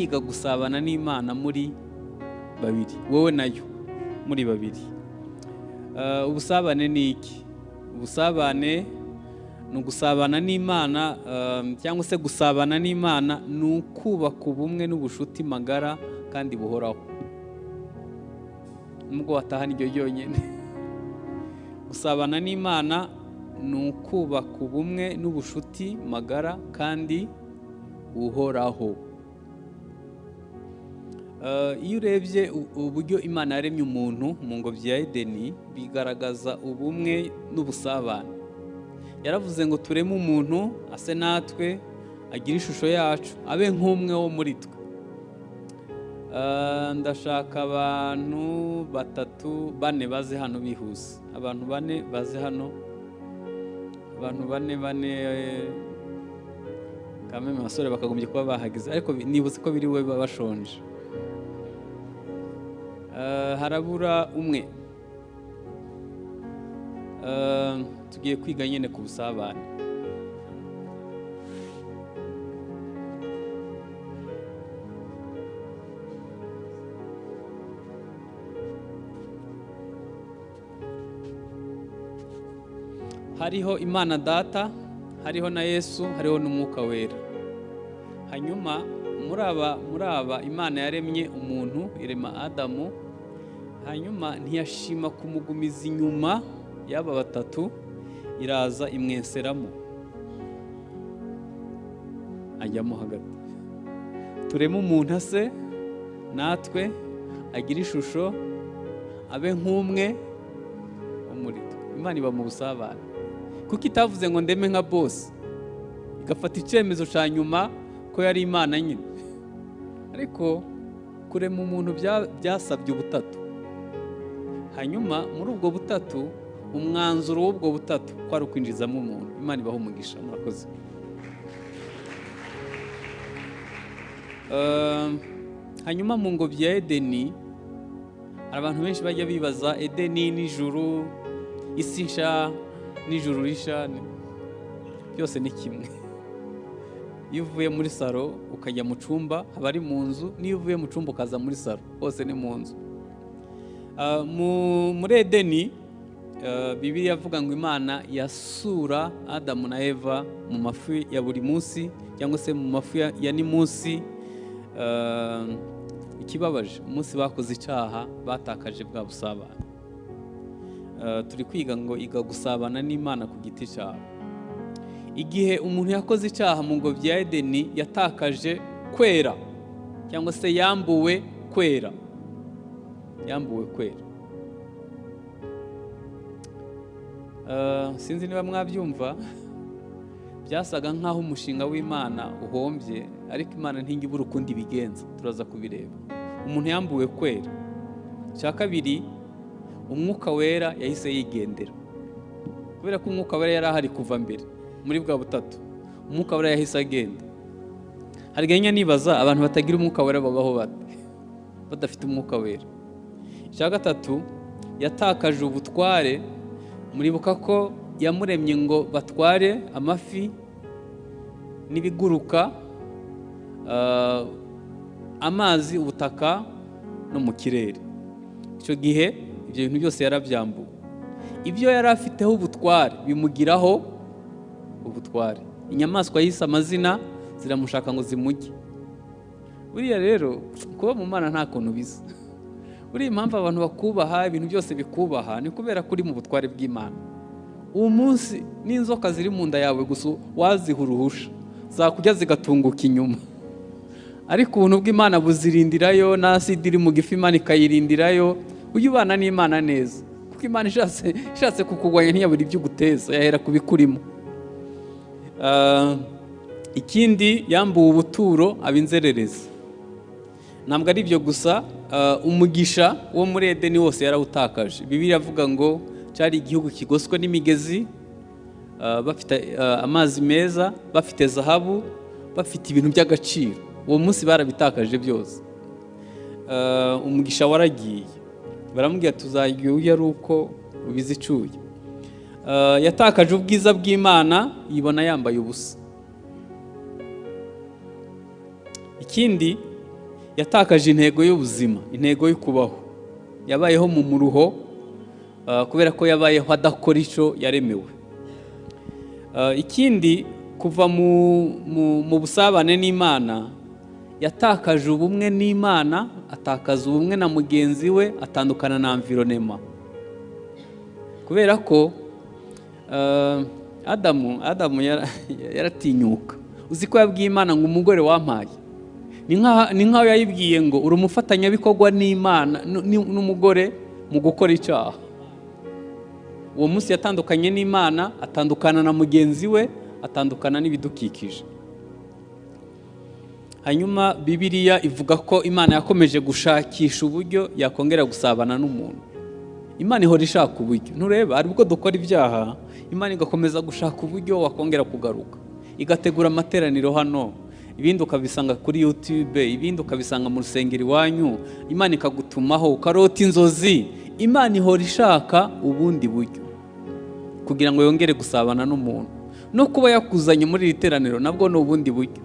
Kwiga gusabana n'Imana muri babiri, wowe nayo muri babiri. Ubusabane ni iki? Ubusabane ni ugusabana n'Imana, cyangwa se gusabana n'Imana ni ukubaka ubumwe n'ubushuti magara kandi buhoraho, nubwo watahana iryo ryonyine. Gusabana n'Imana ni ukubaka ubumwe n'ubushuti magara kandi buhoraho. Iyo urebye uburyo Imana yaremye umuntu mu ngobyi ya Edeni, bigaragaza ubumwe n'ubusabane. Yaravuze ngo tureme umuntu ase natwe, agire ishusho yacu, abe nk'umwe wo muri twe. Ndashaka abantu batatu bane baze hano bihuse. Abantu bane baze hano, abantu bane bane kameme abasore bakagombye kuba bahageze, ariko nibutse ko biri we bashonje. Harabura umwe. Tugiye kwiga nyine ku busabane. Hariho Imana Data, hariho na Yesu, hariho n'Umwuka Wera. Hanyuma muri aba Imana yaremye umuntu, irema Adamu, hanyuma ntiyashima kumugumiza inyuma y'aba batatu, iraza imweseramo ajyamo hagati. Tureme umuntu ase natwe, agire ishusho, abe nk'umwe wo muri twe. Imana iba mu busabane, kuko itavuze ngo ndeme nka boss, igafata icyemezo cya nyuma ko yari Imana nyine. Ariko kurema umuntu byasabye ubutatu. Hanyuma muri ubwo butatu, umwanzuro w'ubwo butatu kwari ukwinjizamo umuntu. Imana ibaho umugisha, murakoze. Hanyuma mu ngobyi ya Edeni, hari abantu benshi bajya bibaza Edeni n'ijuru, isi nsha n'ijuru risha, byose ni kimwe. Iyo uvuye muri saro ukajya mu cumba haba ari mu nzu, n'iyo uvuye mu cumba ukaza muri saro hose ni mu nzu. Muri Edeni, Bibiliya avuga ngo Imana yasura Adamu na Eva mu mafu ya buri munsi, cyangwa se mu mafu ya ni munsi. Ikibabaje, umunsi bakoze icyaha batakaje bwa busabane. Turi kwiga ngo iga gusabana n'Imana ku giti cyawe. Igihe umuntu yakoze icyaha mu ngobyi ya Edeni, yatakaje kwera, cyangwa se yambuwe kwera. Yambuwe kwera. Sinzi niba mwabyumva, byasaga nkaho umushinga w'Imana uhombye, ariko Imana ntingi ibura ukundi bigenza, turaza kubireba. Umuntu yambuwe kwera. Cya kabiri, Umwuka Wera yahise yigendera. Kubera ko Umwuka Wera yari ahari kuva mbere muri bwa butatu, Umwuka Wera yahise agenda. Hari ganya nibaza abantu batagira Umwuka Wera babaho bate badafite Umwuka Wera. Icya gatatu, yatakaje ubutware. Muribuka ko yamuremye ngo batware amafi n'ibiguruka, amazi, ubutaka no mu kirere. Icyo gihe ibyo bintu byose yarabyambuwe. Ibyo yari afiteho ubutware bimugiraho ubutware. Inyamaswa yise amazina ziramushaka ngo zimujye. Buriya rero kuba mu Mana nta kuntu bisa. Buriya impamvu abantu bakubaha, ibintu byose bikubaha, ni kubera ko uri mu butware bw'Imana. Uwo munsi n'inzoka ziri mu nda yawe gusa waziha uruhusha, zakujya zigatunguka inyuma. Ariko ubuntu bw'Imana buzirindirayo, na aside iri mu gifu Imana ikayirindirayo. Ujye ubana n'Imana neza, kuko Imana ishatse kukugwanya ntiyabura ibyo uguteza, yahera kubikurimo. Ikindi, yambuwe ubuturo aba inzererezi. Ntabwo ari ibyo gusa, umugisha wo muri Edeni wose yarawutakaje. Bibiliya avuga ngo cyari igihugu kigoswe n'imigezi, bafite amazi meza, bafite zahabu, bafite ibintu by'agaciro. Uwo munsi barabitakaje byose. Umugisha waragiye. Baramubwira tuzajya uya ari uko ubizicuye. Yatakaje ubwiza bw'Imana, yibona yambaye ubusa. Ikindi, Yatakaje intego y'ubuzima, intego yo kubaho. Yabayeho mu muruho kubera ko yabayeho adakora icyo yaremewe. Ikindi, kuva mu busabane n'Imana, yatakaje ubumwe n'Imana, atakaza ubumwe na mugenzi we, atandukana na environnement. Kubera ko Adamu yaratinyuka. Uzi ko yabwiye Imana ngo umugore wampaye, ni nkaho yayibwiye ngo uri umufatanyabikorwa n'Imana n'umugore mu gukora icyaha. Uwo munsi yatandukanye n'Imana, atandukana na mugenzi we, atandukana n'ibidukikije. Hanyuma Bibiliya ivuga ko Imana yakomeje gushakisha uburyo yakongera gusabana n'umuntu. Imana ihora ishaka uburyo. Ntureba hari ubwo dukora ibyaha, Imana igakomeza gushaka uburyo wakongera kugaruka, igategura amateraniro hano, ibindi ukabisanga kuri YouTube, ibindi ukabisanga mu rusengero iwanyu, Imana ikagutumaho ukarota inzozi. Imana ihora ishaka ubundi buryo kugira ngo yongere gusabana n'umuntu. No kuba yakuzanye muri iri teraniro nabwo ni ubundi buryo.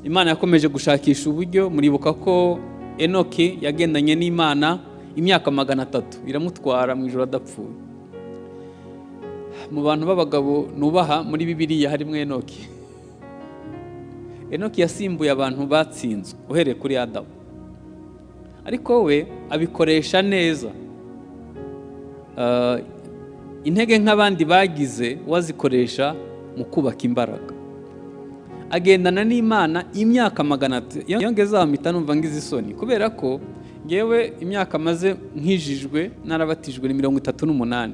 Imana yakomeje gushakisha uburyo. Muribuka ko Enoki yagendanye n'Imana imyaka 300, iramutwara mu ijoro adapfuye. Mu bantu b'abagabo nubaha muri Bibiliya harimo Enoki. Enoki yasimbuye abantu batsinzwe uhereye kuri Adamu, ariko we abikoresha neza. Intege nk'abandi bagize wazikoresha mu kubaka imbaraga. Agendana n'Imana imyaka 300. Iyo ngeze aho mpita numva ngize isoni, kubera ko ngewe imyaka maze nkijijwe narabatijwe ni 38.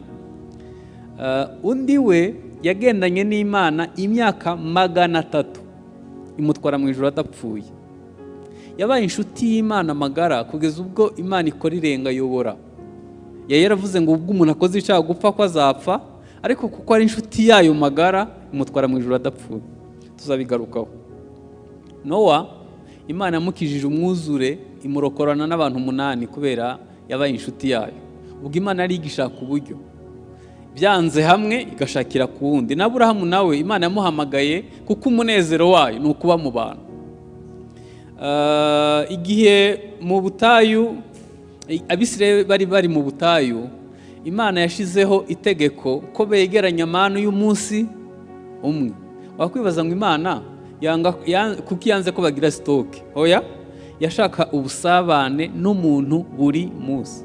Undi we yagendanye n'Imana imyaka 300, imutwara mu ijoro adapfuye. Yabaye inshuti y'Imana magara kugeza ubwo Imana ikora irenga ayobora. Yari yaravuze ngo ubwo umuntu akoze icyaha gupfa ko azapfa, ariko kuko ari inshuti yayo magara imutwara mu ijoro adapfuye. Tuzabigarukaho. Nowa, Imana yamukijije umwuzure imurokorana n'abantu 8 kubera yabaye inshuti yayo. Ubwo Imana yari igishaka uburyo, byanze hamwe igashakira ku wundi. Na Aburahamu nawe Imana yamuhamagaye kuko umunezero wayo ni ukuba mu bantu. Igihe mu butayu Abisirayeli bari mu butayu, Imana yashizeho itegeko ko begeranya amanu y'umunsi umwe. Wakwibaza ngo Imana kuki yanze ko bagira stoke? Oya, yashaka ubusabane n'umuntu buri munsi,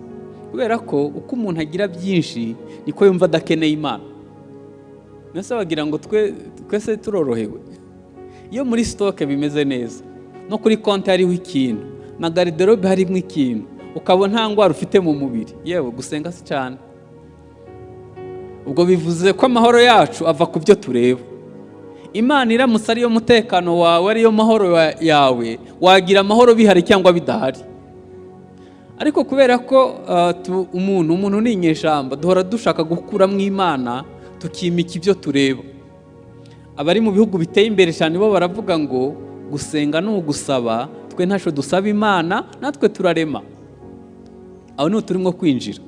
kubera ko uko umuntu agira byinshi niko yumva adakeneye Imana. Nase bagira ngo twese turorohewe. Iyo muri stoke bimeze neza, no kuri konti hariho ikintu, na garderobe harimo ikintu, ukabona nta ndwara ufite mu mubiri, yewe gusenga si cyane. Ubwo bivuze ko amahoro yacu ava ku byo tureba. Imana iramutse ariyo mutekano wawe, ariyo mahoro yawe, wagira amahoro bihari cyangwa bidahari. Ariko kubera ko umuntu ni inyeshyamba, duhora dushaka gukuramo Imana tukimika ibyo tureba. Abari mu bihugu biteye imbere cyane bo baravuga ngo gusenga ni ugusaba, twe ntacyo dusaba Imana, natwe turarema. Aho niho turimo kwinjira.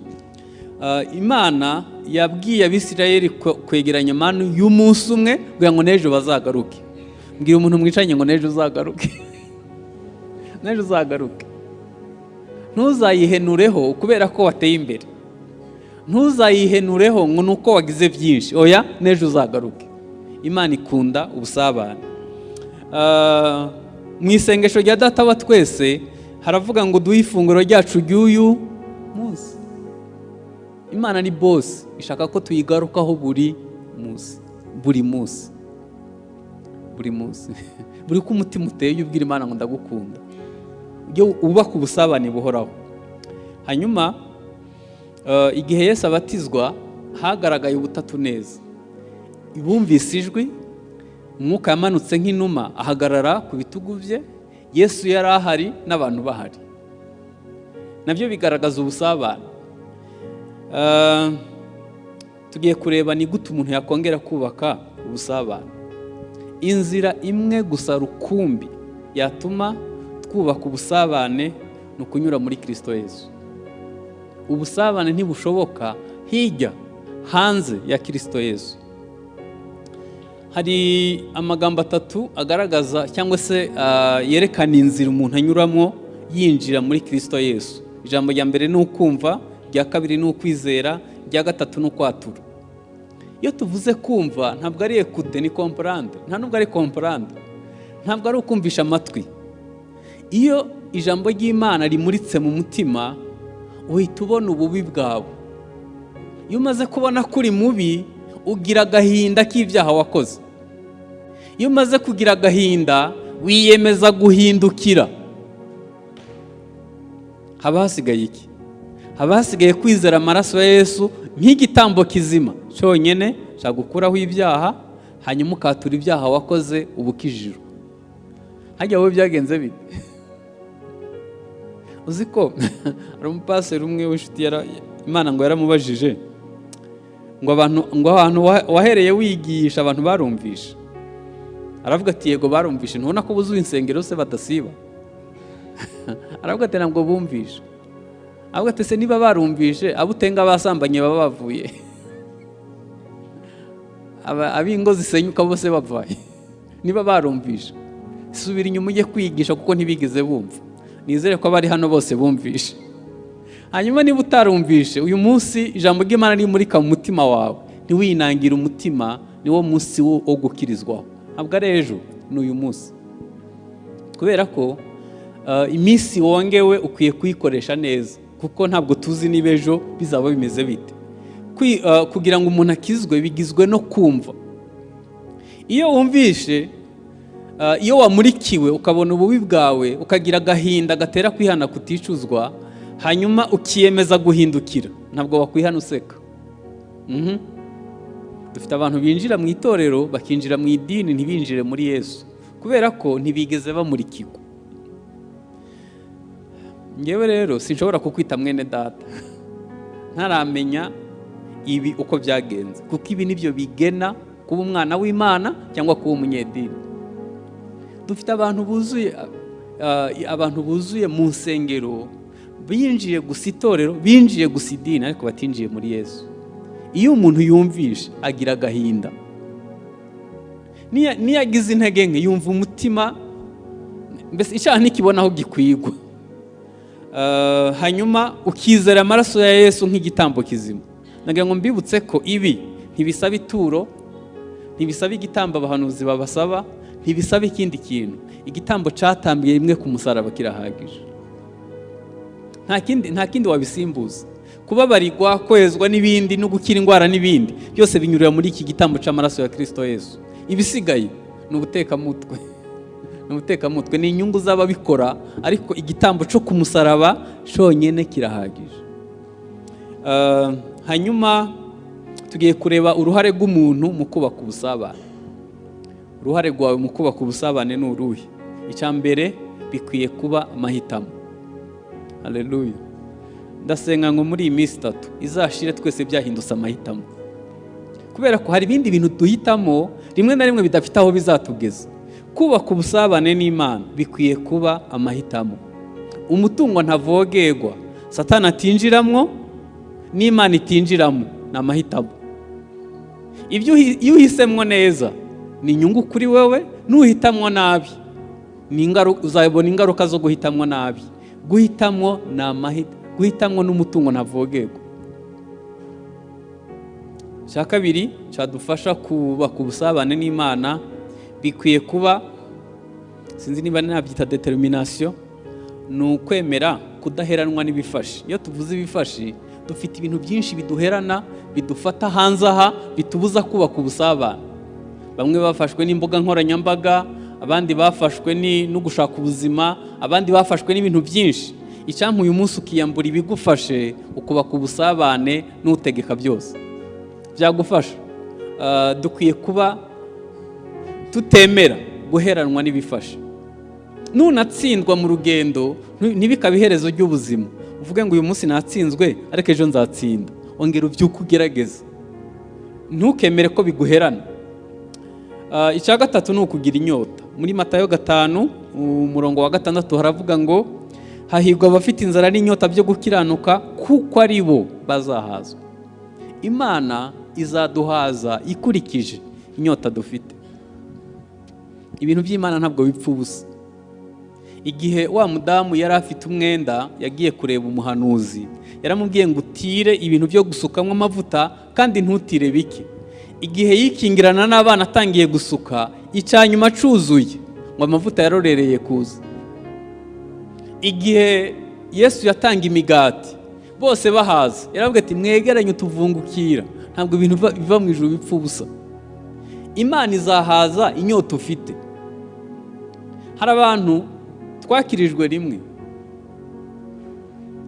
Imana yabwiye Abisirayeli kwegeranya amanu y'umunsi umwe kugira ngo n'ejo bazagaruke. Mbwira umuntu mwicanye ngo n'ejo uzagaruke. N'ejo uzagaruke. Ntuzayihenureho kubera ko wateye imbere. Ntuzayihenureho ngo nuko wagize byinshi. Oya, n'ejo uzagaruke. Imana ikunda ubusabane. Mu isengesho rya Data wa twese haravuga ngo duhe ifunguro ryacu ry'uyu munsi. Imana ni boss, ishaka ko tuyigarukaho buri munsi, buri munsi, buri munsi. Buri ko umutima uteye ubwira Imana ngo ndagukunda, ujye ubaka ubusabane buhoraho. Hanyuma igihe Yesu abatizwa hagaragaye ubutatu neza. Bumvise ijwi, Umwuka yamanutse nk'inuma ahagarara ku bitugu bye. Yesu yari ahari n'abantu bahari, nabyo bigaragaza ubusabane. Tugiye kureba ni gute umuntu yakongera kubaka ubusabane. Inzira imwe gusa rukumbi yatuma twubaka ubusabane ni ukunyura muri Kristo Yesu. Ubusabane ntibushoboka hirya hanze ya Kristo Yesu. Hari amagambo atatu agaragaza cyangwa se yerekana inzira umuntu anyuramo yinjira muri Kirisito Yesu. Ijambo rya mbere ni ukumva, irya kabiri ni ukwizera, irya gatatu ni ukwatura. Iyo tuvuze kumva, ntabwo ari écouter, ni comprendre. Nta nubwo ari comprendre, ntabwo ari ukumvisha amatwi. Iyo ijambo ry'Imana rimuritse mu mutima, uhita ubona ububi bwawe. Iyo umaze kubona ko uri mubi, ugira agahinda k'ibyaha wakoze. Iyo umaze kugira agahinda, wiyemeza guhindukira. Haba hasigaye iki? Haba hasigaye kwizera amaraso ya Yesu nk'igitambo kizima cyonyine cyagukuraho ibyaha, hanyuma ukatura ibyaha wakoze, uba ukijijwe. Hajya wowe byagenze bite? Uzi ko hari umupaseri umwe w'inshuti Imana ngo yaramubajije ngo abantu, ngo ahantu wahereye wigisha, abantu barumvisha? Aravuga ati: "Yego, barumvishe. Ntubona ko buzuye insengero se badasiba?" Aravuga ati: "Ntabwo bumvishe." Aravuga ati: "Se niba barumvishe, abo utenga basambanye baba bavuye, ab'ingo zisenyuka bose bavaye? Niba barumvishe, subira inyuma ujye kwigisha, kuko ntibigeze bumva." Nizere ko abari hano bose bumvishe. Hanyuma niba utarumvishe, uyu munsi ijambo ry'Imana rimurika mu mutima wawe, ntiwinangire umutima. Niwo munsi wo gukirizwaho. Ntabwo ari ejo, ni uyu munsi, kubera ko iminsi wongewe ukwiye kuyikoresha neza, kuko ntabwo tuzi niba ejo bizaba bimeze bite. Kugira ngo umuntu akizwe bigizwe no kumva. Iyo wumvishe, iyo wamurikiwe ukabona ububi bwawe, ukagira agahinda gatera kwihana kuticuzwa, hanyuma ukiyemeza guhindukira, ntabwo wakwihana useka. Dufite abantu binjira mu itorero, bakinjira mu idini, ntibinjire muri Yesu, kubera ko ntibigeze bamurikirwa. Ngewe rero sinshobora kukwita mwene data ntaramenya ibi uko byagenze, kuko ibi nibyo bigena kuba umwana w'Imana cyangwa kuba umunyedini. Dufite abantu buzuye mu nsengero, binjiye gusa itorero, binjiye gusa idini, ariko batinjiye muri Yesu. Iyo umuntu yumvishe, agira agahinda. Niyo agize intege nke, yumva umutima mbese icyaha ntikibona aho gikwigwa. Hanyuma ukizera amaraso ya Yesu nk'igitambo kizima. Nagira ngo mbibutse ko ibi ntibisaba ituro, ntibisaba igitambo abahanuzi babasaba, ntibisaba ikindi kintu. Igitambo cyatambiye rimwe ku musaraba kirahagije. Nta kindi wabisimbuza. Kubabarirwa, kwezwa n'ibindi, no gukira indwara n'ibindi byose binyurira muri iki gitambo cy'amaraso ya Kirisito Yesu. Ibisigaye ni ubutekamutwe, ni ubutekamutwe, ni inyungu z'ababikora, ariko igitambo cyo ku musaraba cyonyine kirahagije. Hanyuma tugiye kureba uruhare rw'umuntu mu kubaka ubusabane. Uruhare rwawe mu kubaka ubusabane ni uruhe? Icya mbere, bikwiye kuba amahitamo. Haleluya! Ndasenga ngo muri iyi minsi 3 izashire twese byahindutse amahitamo, kubera ko hari ibindi bintu duhitamo rimwe na rimwe bidafite aho bizatugeza. Kubaka ubusabane n'Imana bikwiye kuba amahitamo. Umutungo ntavogerwa, Satani atinjiramwo n'Imana itinjiramo, ni amahitamo. Ibyo iyo uhisemwo neza ni inyungu kuri wowe, nuhitamwo nabi uzabona ingaruka zo guhitamwo nabi. Guhitamwo ni amahitamo, guhitamwo n'umutungo ntavogerwa. Icya kabiri cyadufasha kubaka ubusabane n'Imana, bikwiye kuba, sinzi niba nabyita détermination, ni ukwemera kudaheranwa n'ibifashi. Iyo tuvuze ibifashi, dufite ibintu byinshi biduherana, bidufata hanze aha, bitubuza kubaka ubusabane. Bamwe bafashwe n'imbuga nkoranyambaga, abandi bafashwe no gushaka ubuzima, abandi bafashwe n'ibintu byinshi. Icyampa uyu munsi ukiyambura ibigufashe, ukubaka ubusabane n'utegeka byose, byagufasha. Dukwiye kuba tutemera guheranwa n'ibifashe. Nunatsindwa mu rugendo, ntibikabe iherezo ry'ubuzima. Uvuge ngo: "Uyu munsi natsinzwe, ariko ejo nzatsinda." Ongera ubyuke ugerageze, ntukemere ko biguherana. Icya gatatu ni ukugira inyota. Muri Matayo 5 umurongo wa 6 haravuga ngo: "Hahirwa abafite inzara n'inyota byo gukiranuka, kuko ari bo bazahazwa." Imana izaduhaza ikurikije inyota dufite. Ibintu by'Imana ntabwo bipfa ubusa. Igihe wa mudamu yari afite umwenda yagiye kureba umuhanuzi, yaramubwiye ngo utire ibintu byo gusukamo amavuta kandi ntutire bike. Igihe yikingirana n'abana atangiye gusuka, icya nyuma acuzuye ngo amavuta yarorereye kuza. Igihe Yesu yatanga imigati bose bahaza, yaravuga ati mwegeranye utuvungukira. Ntabwo ibintu biva mu ijuru bipfa ubusa. Imana izahaza inyota ufite. Hari abantu twakirijwe rimwe,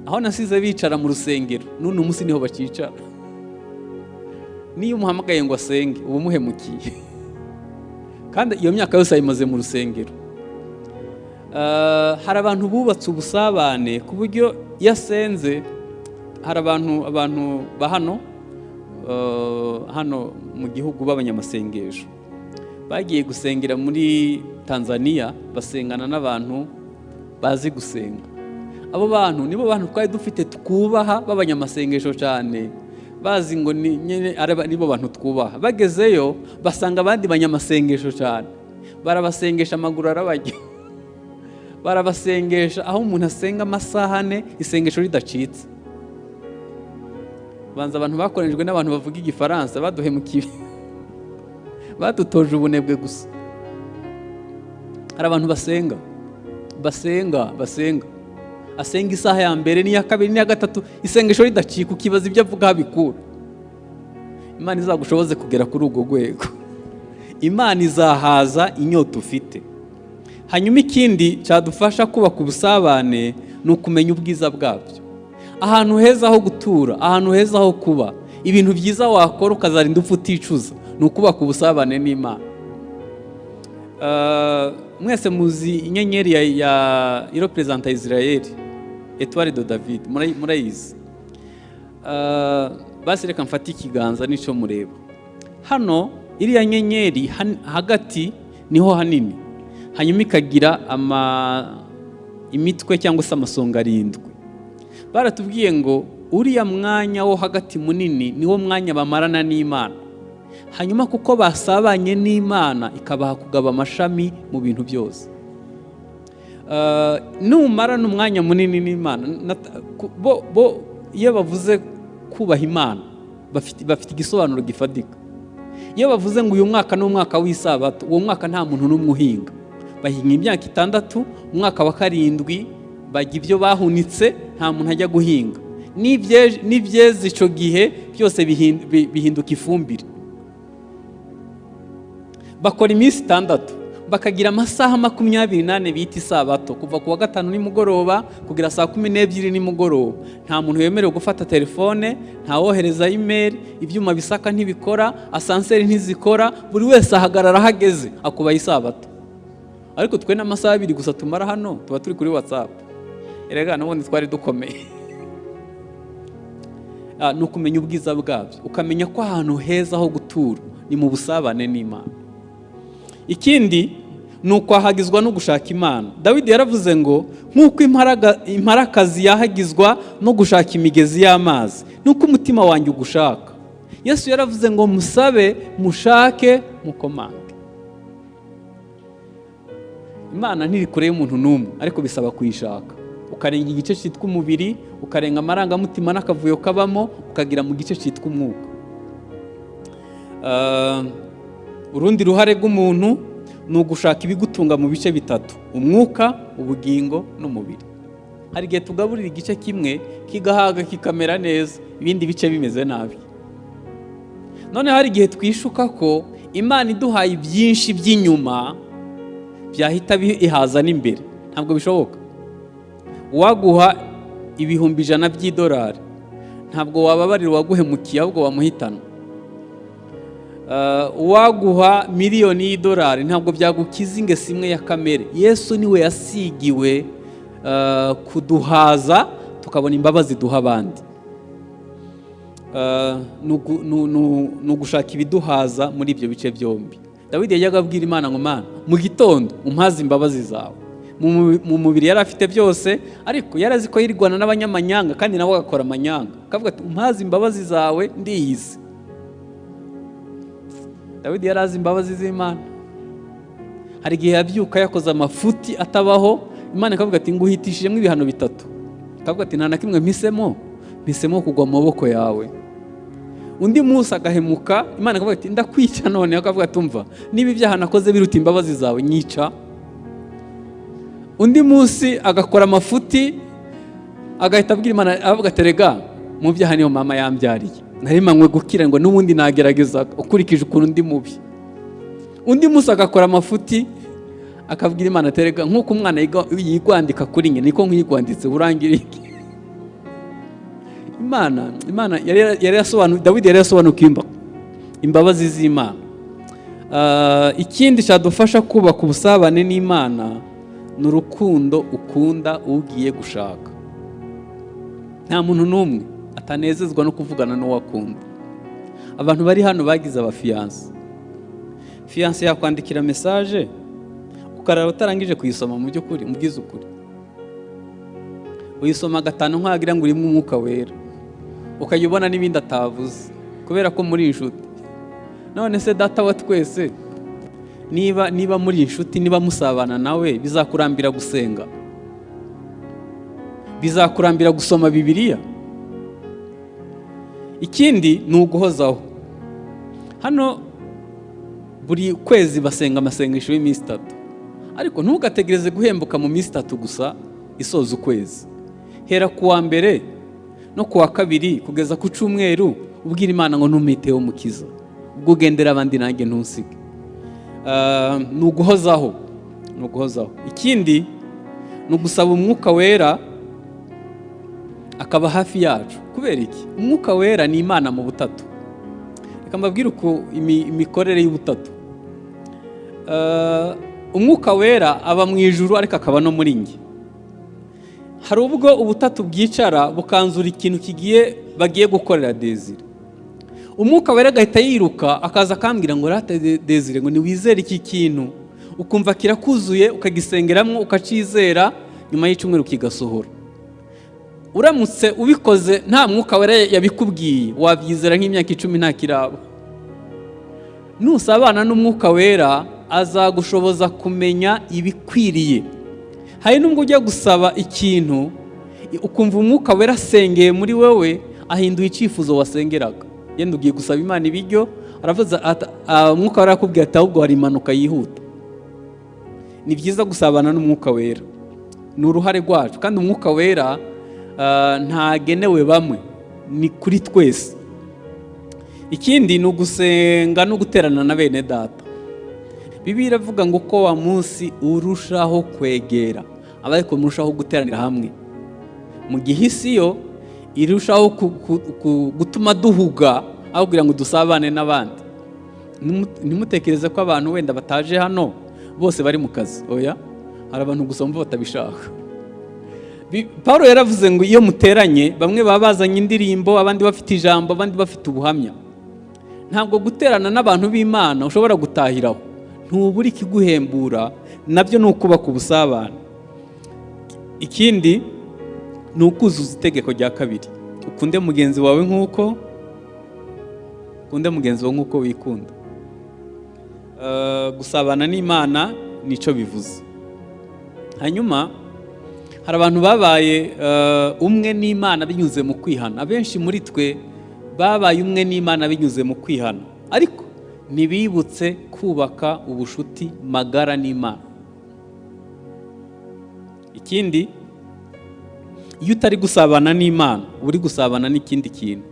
aho nasize bicara mu rusengero, n'uno munsi niho bakicara. Niyo umuhamagaye ngo asenge, uba umuhemukiye, kandi iyo myaka yose ayimaze mu rusengero. Hari abantu bubatse ubusabane ku buryo iyo asenze, hari abantu ba hano mu gihugu b'abanyamasengesho bagiye gusengera muri Tanzania, basengana n'abantu bazi gusenga. Abo bantu nibo bantu twari dufite twubaha b'abanyamasengesho cyane, bazi ngo ni nyine nibo bantu twubaha. Bagezeyo basanga abandi banyamasengesho cyane, barabasengesha amaguru arabajya, barabasengesha aho umuntu asenga amasaha 4 isengesho ridacitse. Banza abantu bakoranijwe n'abantu bavuga Igifaransa baduhemukiye, badutoje ubunebwe gusa. Hari abantu basenga, basenga, basenga, asenga isaha ya mbere n'iya kabiri n'iya gatatu, isengesho ridacika, ukibaza ibyo avuga aho abikura. Imana izagushoboze kugera kuri urwo rwego. Imana izahaza inyota ufite. Hanyuma ikindi cyadufasha kubaka ubusabane ni ukumenya ubwiza bwabyo. Ahantu heza ho gutura, ahantu heza ho kuba, ibintu byiza wakora ukazarinda upfa uticuza, ni ukubaka ubusabane n'Imana. Mwese muzi inyenyeri ya ireprésenta Israel, Étoile de David, murayizi. Basi reka mfate ikiganza nico mureba hano. Iriya nyenyeri hagati niho hanini, hanyuma ikagira imitwe cyangwa se amasonga arindwi. Baratubwiye ngo uriya mwanya wo hagati munini niwo mwanya bamarana n'Imana, hanyuma kuko basabanye n'Imana ikabaha kugaba amashami mu bintu byose. Numarana umwanya munini n'Imana, bo iyo bavuze kubaha Imana bafite igisobanuro gifatika. Iyo bavuze ngo uyu mwaka ni umwaka w'isabato, uwo mwaka nta muntu n'umwe uhinga. Bahinga imyaka 6, umwaka wa 7 bajya ibyo bahunitse, nta muntu ajya guhinga. N'ibyeze icyo gihe byose bihinduka ifumbire. Bakora iminsi 6, bakagira amasaha 24 bita isabato, kuva ku wa gatanu nimugoroba kugera saa 12 nimugoroba. Nta muntu wemerewe gufata telefone, ntawohereza email, ibyuma bisaka ntibikora, ascenseur ntizikora, buri wese ahagarara aho ageze akubaha isabato. Ariko twe n'amasaha 2 gusa tumara hano tuba turi kuri WhatsApp. Erega n'ubundi twari dukomeye. Ni ukumenya ubwiza bwabyo, ukamenya ko ahantu heza ho gutura ni mu busabane n'Imana. Ikindi ni ukwahagizwa no gushaka Imana. Dawidi yaravuze ngo nk'uko imparakazi yahagizwa no gushaka imigezi y'amazi, nuko umutima wanjye ugushaka. Yesu yaravuze ngo musabe, mushake, mukomange. Imana ntiri kure y'umuntu n'umwe, ariko bisaba kuyishaka, ukarenga igice cyitwa umubiri, ukarenga amarangamutima n'akavuyo kabamo, ukagira mu gice cyitwa umwuka. Urundi ruhare rw'umuntu ni ugushaka ibigutunga mu bice bitatu: umwuka, ubugingo n'umubiri. Hari igihe tugaburira igice kimwe kigahaga kikamera neza, ibindi bice bimeze nabi. None hari igihe twishuka ko Imana iduhaye byinshi by'inyuma byahita ihaza n'imbere. Ntabwo bishoboka. Uwaguha 100,000 by'idolari ntabwo wababarira uwaguhemukiye, ahubwo wamuhitana. Uwaguha miliyoni y'idolari ntabwo byagukiza ingeso imwe ya kamere. Yesu niwe yasigiwe kuduhaza tukabona imbabazi duha abandi. Ni ugushaka ibiduhaza muri ibyo bice byombi. Dawidi yajyaga abwira Imana ngo: "Mana, mu gitondo umpaze imbabazi zawe." Mu mubiri yari afite byose, ariko yari azi ko yirwana n'abanyamanyanga kandi nawe agakora amanyanga, akavuga ati: "Umpaze imbabazi zawe, ndiyizi." Dawidi yari azi imbabazi z'Imana. Hari igihe yabyuka yakoze amafuti atabaho, Imana ikavuga ati: "Nguhitishijemo ibihano bitatu." Akavuga ati: "Nta na kimwe mpisemo, mpisemo kugwa mu maboko yawe." Undi munsi agahemuka, Imana ikavuga ati: "Ndakwica none." Akavuga ati: "Umva, niba ibyaha nakoze biruta imbabazi zawe, nyica." Undi munsi agakora amafuti, agahita abwira Imana, avuga ati: "Rega mu byaha niyo mama yambyariye, nari manywe gukira ngo n'ubundi nagerageza ukurikije ukuntu ndi mubi." Undi munsi agakora amafuti, akabwira Imana ati: "Rega nk'uko umwana yigwandika kuri nyina, niko nkwigwanditse, urangira iki?" Imana yari yasobanuye, Dawidi yari yasobanukiwe imbabazi z'Imana. Ikindi cyadufasha kubaka ubusabane n'Imana ni urukundo ukunda ugiye gushaka. Nta muntu n'umwe atanezezwa no kuvugana n'uwo akunda. Abantu bari hano bagize aba fiancé, fiancé yakwandikira message ukarara utarangije kuyisoma. Mu by'ukuri, mubwize ukuri, uyisoma gatanu nkagira ngo urimo Umwuka Wera, ukajya ubona n'ibindi atavuze kubera ko muri inshuti. None se Data wa twese, niba muri inshuti, niba musabana nawe, bizakurambira gusenga? Bizakurambira gusoma Bibiliya? Ikindi ni uguhozaho. Hano buri kwezi basenga amasengesho y'iminsi 3, ariko ntugategereze guhembuka mu minsi 3 gusa isoza ukwezi. Hera ku wa mbere no ku wa kabiri kugeza ku cyumweru ubwira Imana ngo: "Ntumiteho Mukiza, ubwo ugendera abandi nanjye ntusige." Ni uguhozaho, ni uguhozaho. Ikindi ni ugusaba Umwuka Wera akaba hafi yacu. Kubera iki? Umwuka Wera ni Imana mu butatu. Reka mbabwire uko imikorere y'ubutatu. Umwuka Wera aba mu ijuru, ariko akaba no muri njye. Hari ubwo ubutatu bwicara bukanzura ikintu kigiye bagiye gukorera Desire, Umwuka Wera agahita yiruka akaza akambwira ngo: "Rata Desire," ngo, "niwizere iki kintu." Ukumva kirakuzuye, ukagisengeramo, ukacizera, nyuma y'icyumweru kigasohora. Uramutse ubikoze nta Mwuka Wera yabikubwiye, wabyizera nk'imyaka 10 nta kiraba. Nusabana n'Umwuka Wera, azagushoboza kumenya ibikwiriye. Hari n'ubwo ujya gusaba ikintu, ukumva Umwuka Wera asengeye muri wowe, ahinduye icyifuzo wasengeraga. Yenda ugiye gusaba Imana ibiryo, aravuze, Umwuka Wera arakubwira ati: "Ahubwo hari impanuka yihuta." Ni byiza gusabana n'Umwuka Wera, ni uruhare rwacu. Kandi Umwuka Wera ntagenewe bamwe, ni kuri twese. Ikindi ni ugusenga no guterana na bene Data. Bibiliya iravuga ngo uko wa munsi urushaho kwegera, aba ariko murushaho guteranira hamwe, mu gihe isi yo irushaho gutuma duhuga aho kugira ngo dusabane n'abandi. Ntimutekereze ko abantu wenda bataje hano bose bari mu kazi. Oya, hari abantu gusa bumva batabishaka. Paul yaravuze ngo iyo muteranye, bamwe baba bazanye indirimbo, abandi bafite ijambo, abandi bafite ubuhamya. Ntabwo guterana n'abantu b'Imana ushobora gutahiraho, ntubura ikiguhembura. Nabyo ni ukubaka ubusabane. Ikindi ni ukuzuza itegeko rya kabiri: ukunde mugenzi wawe nk'uko ukunde mugenzi wawe nk'uko wikunda. Gusabana n'Imana nicyo bivuze. Hanyuma hari abantu babaye umwe n'Imana binyuze mu kwihana. Abenshi muri twe babaye umwe n'Imana binyuze mu kwihana, ariko ntibibutse kubaka ubushuti magara n'Imana. Ikindi, iyo utari gusabana n'Imana, uba uri gusabana n'ikindi kintu.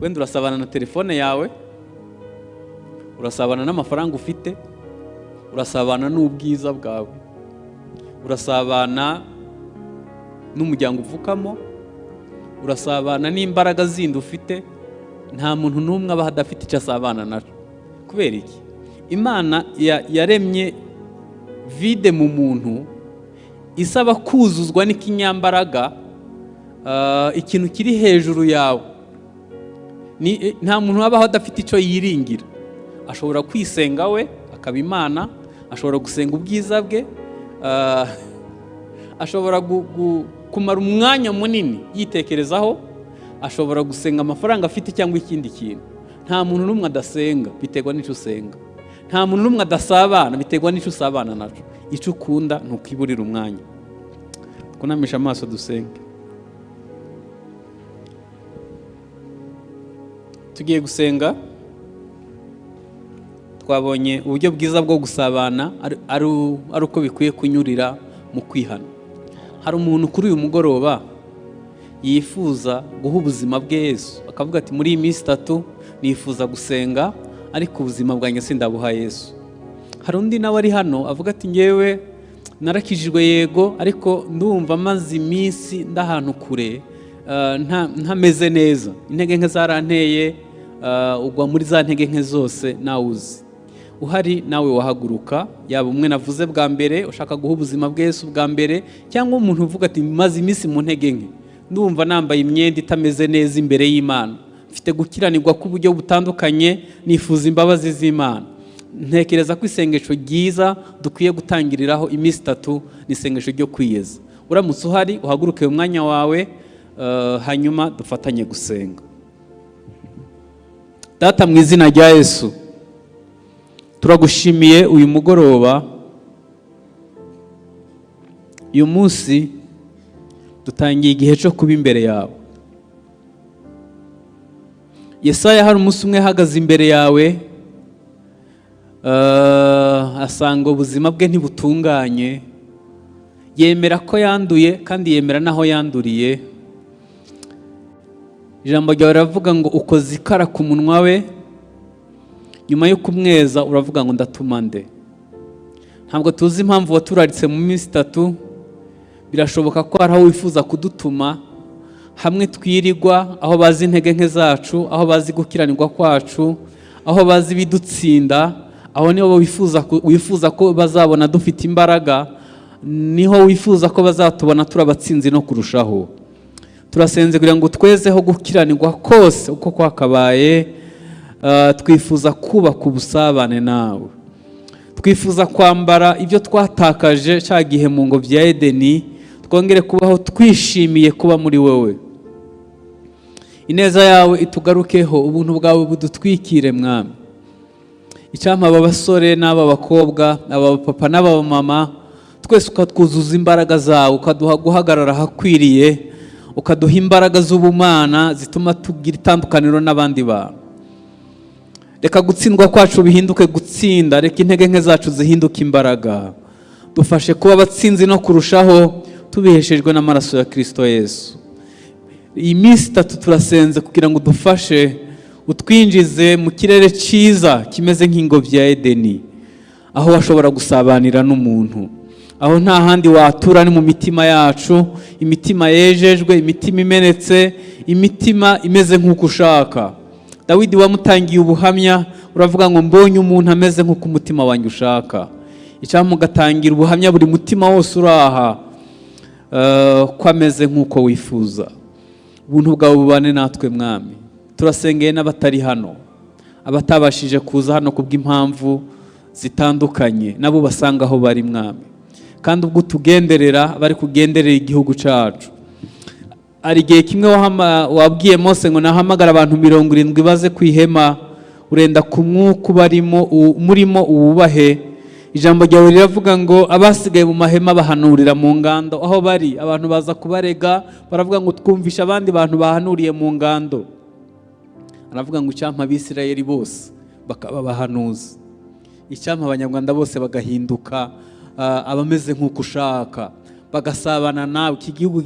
Wenda urasabana na telefone yawe, urasabana n'amafaranga ufite, urasabana n'ubwiza bwawe, urasabana n'umuryango uvukamo, urasabana n'imbaraga zindi ufite. Nta muntu n'umwe aba adafite icyo asabana nacyo. Kubera iki? Imana yaremye vide mu muntu isaba kuzuzwa n'ikinyambaraga, ikintu kiri hejuru yawe. Nta muntu wabaho adafite icyo yiringira. Ashobora kwisenga we akaba Imana, ashobora gusenga ubwiza bwe, ashobora kumara umwanya munini yitekerezaho, ashobora gusenga amafaranga afite cyangwa ikindi kintu. Nta muntu n'umwe adasenga, biterwa n'icyo usenga. Nta muntu n'umwe adasabana, biterwa n'icyo usabana naco. Icyo ukunda ntukiburira umwanya. Kunamisha amaso dusenge. Tugiye gusenga. Twabonye uburyo bwiza bwo gusabana ari uko bikwiye kunyurira mu kwihana. Hari umuntu kuri uyu mugoroba yifuza guha ubuzima bwe Yesu, akavuga ati muri iyi minsi itatu nifuza gusenga ariko ubuzima bwanjye sindabuha Yesu. Hari undi nawe ari hano avuga ati ngewe narakijijwe yego, ariko ndumva maze iminsi ndahantu kure, ntameze neza, intege nke zaranteye, ugwa muri za ntege nke zose nawe uzi. Uhari nawe wahaguruka, yaba umwe navuze bwa mbere ushaka guha ubuzima bwe Yesu bwa mbere, cyangwa umuntu uvuga ati maze iminsi mu ntege nke, ndumva nambaye imyenda itameze neza imbere y'Imana, mfite gukiranirwa k'uburyo butandukanye, nifuza imbabazi z'Imana. Ntekereza ko isengesho ryiza dukwiye gutangiriraho iminsi itatu ni isengesho ryo kwiyeza. Uramutse uhari uhaguruke mu mwanya wawe, hanyuma dufatanye gusenga. Data, mu izina rya Yesu, turagushimiye uyu mugoroba, uyu munsi dutangiye igihe cyo kuba imbere yawe. Yesaya hari umunsi umwe ahagaze imbere yawe, asanga ubuzima bwe ntibutunganye, yemera ko yanduye kandi yemera n'aho yanduriye. Ijambo ryawe riravuga ngo ukoze ikara ku munwa we, nyuma yo kumweza uravuga ngo ndatuma nde. Ntabwo tuzi impamvu waturaritse mu minsi itatu, birashoboka ko hari aho wifuza kudutuma, hamwe twirigwa, aho bazi intege nke zacu, aho bazi gukiranirwa kwacu, aho bazi ibidutsinda, aho niho wifuza ko bazabona dufite imbaraga, niho wifuza ko bazatubona turi abatsinzi no kurushaho. Turasenze kugira ngo twezeho gukiranirwa kose uko kwakabaye. Twifuza kubaka ubusabane nawe, twifuza kwambara ibyo twatakaje cya gihe mu ngobyi ya Edeni, twongere kubaho twishimiye kuba muri wowe. Ineza yawe itugarukeho, ubuntu bwawe budutwikire Mwami. Icyampa aba basore n'aba bakobwa, aba papa n'aba mama, twese ukatwuzuza imbaraga zawe, ukaduha guhagarara ahakwiriye, ukaduha imbaraga z'ubumana zituma tugira itandukaniro n'abandi bantu. Reka gutsindwa kwacu bihinduke gutsinda, reka intege nke zacu zihinduke imbaraga. Dufashe kuba abatsinzi no kurushaho, tubiheshejwe n'amaraso ya Kristo Yesu. Iyi minsi itatu turasenze kugira ngo dufashe, utwinjize mu kirere cyiza kimeze nk'ingobyi ya Edeni, aho washobora gusabanira n'umuntu, aho nta handi watura ni mu mitima yacu, imitima yejejwe, imitima imenetse, imitima imeze nk'uko ushaka. Dawidi wamutangiye ubuhamya, uravuga ngo mbonye umuntu ameze nk'uko umutima wanjye ushaka. Icyampa ugatangira ubuhamya buri mutima wose uraha, ko ameze nk'uko wifuza. Ubuntu bwawe bubane natwe Mwami. Turasengeye n'abatari hano, abatabashije kuza hano kubw'impamvu zitandukanye, nabo basanga aho bari Mwami. Kandi ubwo tugenderera bari kugenderera igihugu cyacu. Hari igihe kimwe wabwiye Mose ngo nahamagara abantu 70 baze ku ihema, urenda ku mwuka barimo murimo uwubahe. Ijambo ryawe riravuga ngo abasigaye mu mahema bahanurira mu ngando aho bari. Abantu baza kubarega baravuga ngo twumvisha abandi bantu bahanuriye mu ngando. Aravuga ngo icyampa Abisirayeli bose bakaba bahanuzi, icyampa Abanyarwanda bose bagahinduka abameze nk'uko ushaka, bagasabana nawe, iki gihugu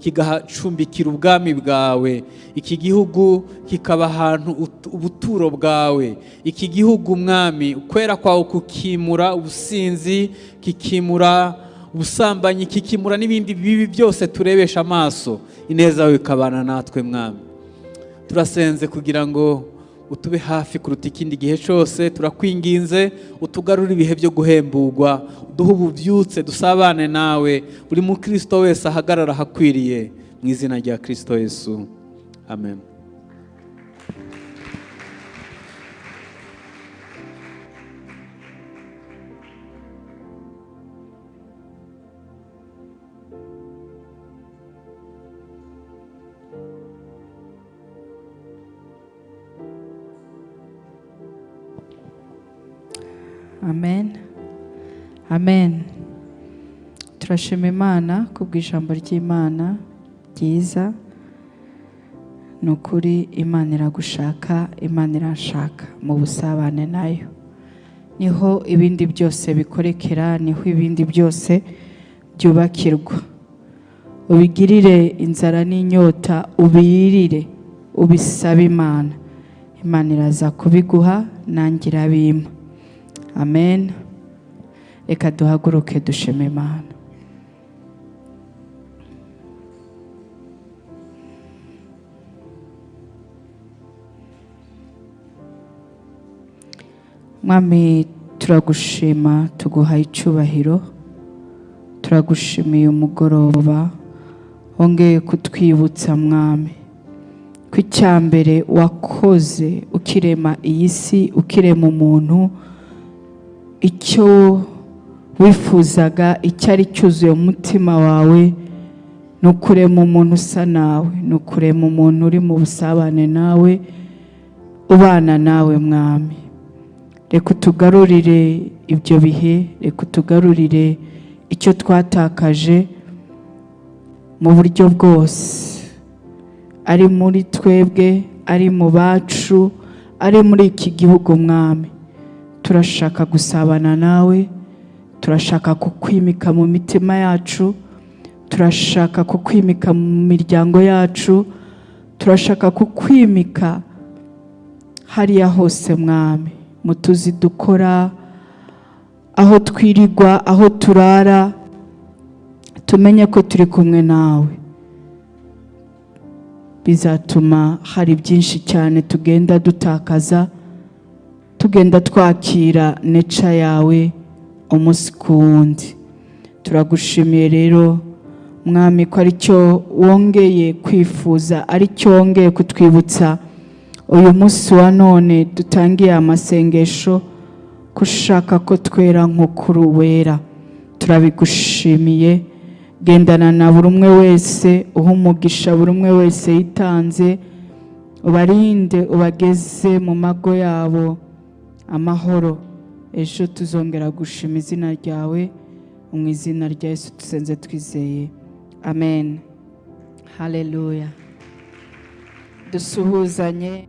kigacumbikira ubwami bwawe, iki gihugu kikaba ahantu ubuturo bwawe, iki gihugu Mwami ukwera kwawe kukimura ubusinzi, kikimura ubusambanyi, kikimura n'ibindi bibi byose turebesha amaso. Ineza yawe ikabana natwe Mwami. Turasenze kugira ngo utube hafi kuruta ikindi gihe cyose. Turakwinginze utugarure ibihe byo guhemburwa, uduhe ububyutse, dusabane nawe, buri mukristo wese ahagarara ahakwiriye, mu izina rya Kristo Yesu, amen. Amen, amen. Turashima Imana kubw'ijambo ry'Imana ryiza. Ni ukuri Imana iragushaka, Imana irashaka mu busabane nayo. Niho ibindi byose bikorekera, niho ibindi byose byubakirwa. Ubigirire inzara n'inyota, ubirire, ubisabe Imana. Imana iraza kubiguha, nanjye irabimpa. Amen. Reka duhaguruke dushime Imana. Mwami, turagushima, tuguha icyubahiro. Turagushimiye umugoroba wongeye kutwibutsa, Mwami, ko icya mbere wakoze ukirema iyi si, ukirema umuntu, icyo wifuzaga, icyari cyuzuye umutima wawe, ni ukurema umuntu usa nawe, ni ukurema umuntu uri mu busabane nawe, ubana nawe. Mwami, reka utugarurire ibyo bihe, reka utugarurire icyo twatakaje mu buryo bwose, ari muri twebwe, ari mu bacu, ari muri iki gihugu. Mwami, turashaka gusabana nawe, turashaka kukwimika mu mitima yacu, turashaka kukwimika mu miryango yacu, turashaka kukwimika hariya hose, Mwami, mu tuzi dukora, aho twirirwa, aho turara, tumenye ko turi kumwe nawe. Bizatuma hari byinshi cyane tugenda dutakaza, tugenda twakira neca yawe umunsi ku wundi. Turagushimiye rero, Mwami, ko aricyo wongeye kwifuza, aricyo wongeye kutwibutsa uyu munsi wa none dutangiye amasengesho, ko ushaka ko twera nk'ukuru wera. Turabigushimiye. Gendana na buri umwe wese, uha umugisha buri umwe wese yitanze, ubarinde, ubageze mu mago yabo amahoro. Ejo tuzongera gushima izina ryawe. Mu izina rya Yesu dusenze twizeye, amen. Haleluya. Dusuhuzanye.